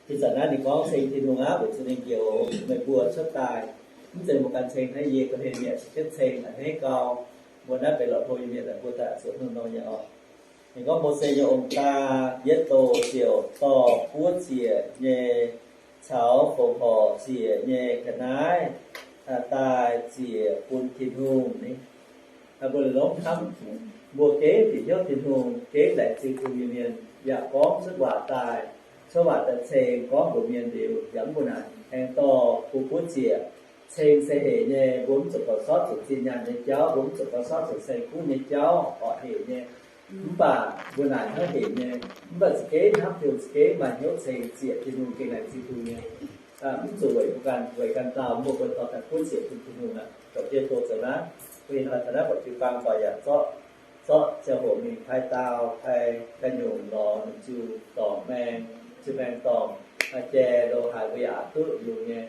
Ih zanc naaiv ninh gorngv ceng Tin-Hungh aqv, weic zuqc ninh njoux meih mbuo cuotv daaih. Mv zeiz mbuo ganh ceng hnangv, yie ga'hlen mietc se jienv ceng a'hneiv gau. Mbuo naaiv benx la'hlo nyei mienh, mbuo daaih zuqc hnangv nor nyei oc. Ninh gorngv Mose nyei ong-daa yietv doz ziouc dorh buov ziec nyei caux fongc horc ziec nyei ga'naaiv daaih ziec bun Tin-Hungh ni. Mbuo longc hnamv, mbuo gengh bieqc hnyouv Tin-Hungh, gengh laengz zingh Tin-Hungh nyei mienh, yaac gorngv cuotv waac daaih, cuotv waac daaih ceng gorngv mbuox mienh liuz, yaac mv mbuo naaic aengx dorh bun buov ziec. Ceng se hec nyei, mbuo mv zuqc gauh sortv zuqc zinh nyaanh nyei jauv, mbuo mv zuqc gauh sortv zuqc ceng kuv nyei jauv, orqc, hec nyei. Mv baac mbuo naaic hnangv hec nyei, mv baac za'gengh hnamv Tin-Hungh, za'gengh maaih hnyouv ceng ziec Tin-Hungh, gengh laengz zingh Tin-Hungh nyei. Mv zuqc weic mbuo ganh, weic ganh dauh, mbuo buatc dorh daaih buov ziec bun Tin-Hungh aqv. Dorh jienv doh zoux naaiv, mbuo ih hnoi taux naaiv buatc jiu-baang doic yaac zorqv, zorqv ziangh hoc mingh pai dauh, pai ganh nyungc lorz ninh jiu dorngc maeng, jiu maeng dorngc, jai lo haaix mbuo yaac aqc duqv yungz nyei.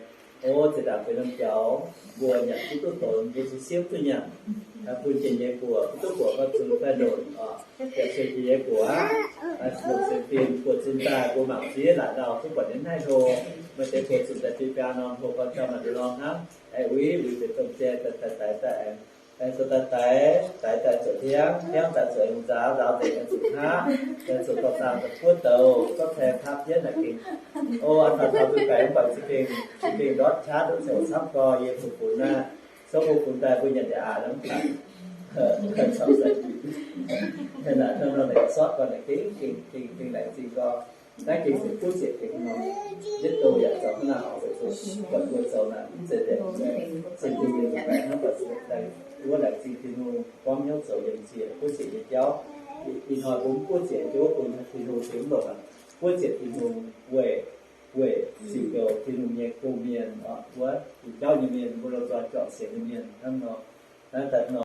O, zinh ndaangc benx norm jaux, mbuo nyanc duqv duqv donx, mbuo zuqc siemv duqv nyanc, bun jiex nyei buoc, duqv buoc gorngv zuqc daaih nonc oc, yaac ceng jiex nyei buoc aqv. Nonc ceng fin buoc zinh daaih, mbuo mangc ziex laaic lauh duqv buatc ninh naaiv hlo, maaih deix buoc zunc daaih biaa norm hlo gorngv jauv maaih deix norm hnangv. Aengx uix uix deix domh jai daaih daix daaih aengx, aengx zoux daaih daix, daix daaih zoux hliangv, hliangv daaih zoux hungh nzaaux, nzaaux nzengc aengx zuqc hngaqv, aengx zuqc dorh zaangh daaih buov douz, zorqv teng taav jienv naaic gengh. O, aa, taux taux zuqc baengx mv baac za'gengh, za'gengh ndortv qaqv duqv zoux camv gorx, yie mbuo funx naaiv, souv mbuo funx daaih mbuo nyanc yaac aqc, hnangv camv se, hnangv nor naaic sortv gorx naaic gengh, gengh, gengh, gengh laengz zingh gorx. Naaiv gengh se buov ziec gengh nor, yietv doz yaac zoux hnangv naaic oc, weic zuqc buatc mbuo zoux naaic mv zeiz deix, se Tin-Hungh nyei zuqc baengx hnangv, buatc zuqc daaih wuov laengz zingh Tin-Hungh gorngv hnyouv zoux yiem ziec buov ziec nyei jauv. Ih hnoi mbuo mv buov ziec jauv bun Tin-Hungh se mv longc aqv. Buov ziec Tin-Hungh weic, weic ziux goux Tin-Hungh nyei gong-mienh, wuov zuqc jauv nyei mienh, mbuo lomh nzoih juangc sienx nyei mienh hnangv nor. Naaiv daaih nor